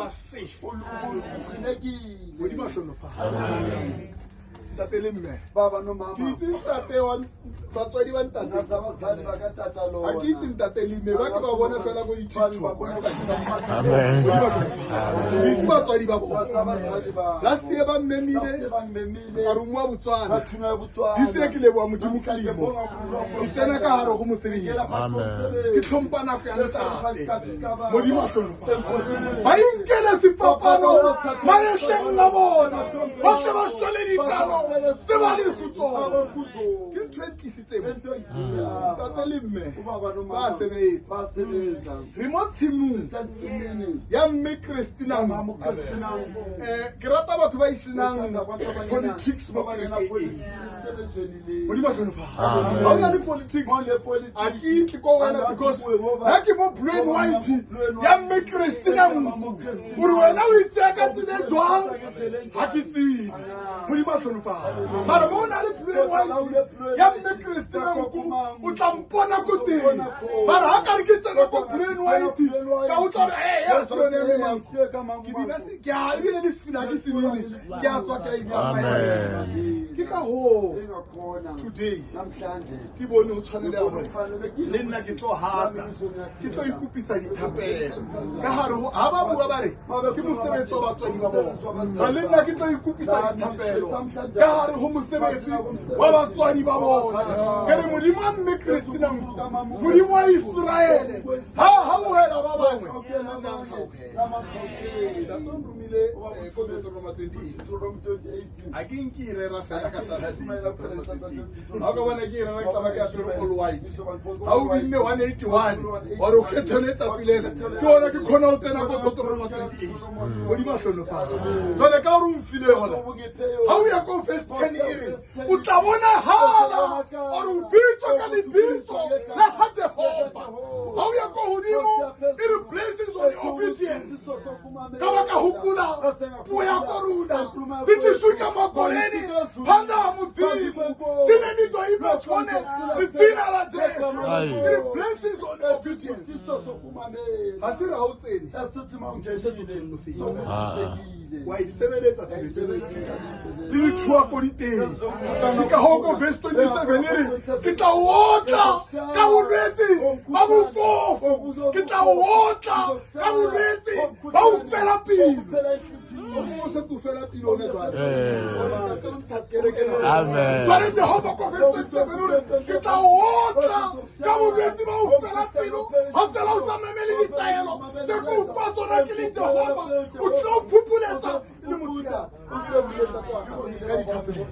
ba safe. Modimo a hlonofatse. Ntate le mme. Baba nomama. Ke itse ntate wa batswadi ba ntate. Ngazi abazali bakatata Ha lona. ke itse ntate le mme, ba ke ba bona fela ko di-TikTok. Amen. Ke itse batswadi ba bona. Ngazi abazali ba. Last year ba mmemile, Last year bangimemile. ka romuwa Botswana. Bathunywa eBotswana. This year ke leboha Modimo ke lemo. Ke tsena ka hare ho mosebetsi. Amen. Ke tlhompha nako ya ntate. Modimo a hlonofatse. Ba inkele sefapano mahetleng a bona. Ba tle ba shwele dikano tse ba le ho tsona. Ke ntho e ntlisitseng mo. Ntate le mme ba sebetsa. Ba sebetsa. Re mo tshimong Sisensimini. ya mme Christina Mama Nku. Christina Nku. Ke rata batho ba isenang politics mo Ba kerekeng. politics sebezweni le. Modimo a hlonofatse. Amen. Ha o na le politics, Ha o le politics, a ke tle ko wena because nna ke mo blue and white ya mme Christina Nku. Gore wena o itseya ka tsela e jwang, ha ke tsebe. Modimo a hlonofatse. Mara mo o na le blue and white ya mme Christina Nku, o tla mpona ko teng. Mara ha kare ke tsena ko blue and white, ka utlwa hore, "Hey, ya se yone ya mme Manku." Ke bina se- ke a- ebile le sefina ha ke se bine, ke a tswa ke a Amen. ipha. Ke ka hoo Engakhona. today Namhlanje. ke bone ho tshwaneleha hore le nna ke tlo hata, ke tlo ikopisa dithapelo ka hare ho ha ba bua ba re ke mosebetsi wa batswadi ba bona, ba le nna ke tlo ikopisa dithapelo ka hare ho mosebetsi wa batswadi ba bona. Ke re Modimo wa mme Christina Nku, Modimo wa Israele, ha hauhela ba bangwe, nna a nkgauhele. Ntate o nromile, ko Deuteronomy 28. Ha ke nke e rera fela ka Saturday, ha o ka bona ke e rera ke tla ba ke apere all white. Ha o binne 181, wa re o kgethele letsatsi lena, ke ona ke kgona ho tsena ko Deuteronomy 28. Modimo a hlonofatse. Jwale ka hore o mfile yona, ha o ya ko verse 10 e re, o tla bonahala hore o bitswa ka lebitso la ha Jehova. Ha o ya ko hodimo, e re blessings on obedience. Ka ba ka hopola puo ya koruna ndi tshi swika makoleni phanḓa ha Mudzimu, tshine ndi ḓo imba tshone ndi dzina ḽa Jesu. Ai. Ke re blessings on obedience. Ha se re ha o tsene wa e sebeletsa tshebetso le dithuako di teng. Ke ka hoo ko verse 27 e re, ke tla o otla ka bolwetse ba bofofu, ke tla o otla ka bolwetse ba ho fela pelo. O mong o setse o fela pelo hona jwale. Ntate o ntsha kereke na. Amen. Jwale Jehova ko verse 27 o re, ke tla o otla ka bolwetse ba ho fela pelo, ha fela o sa mamele ditaelo tse ke o fa tsona ke le Jehova, o tlo o phuphuletsa le motshehare. Ka dithapelo.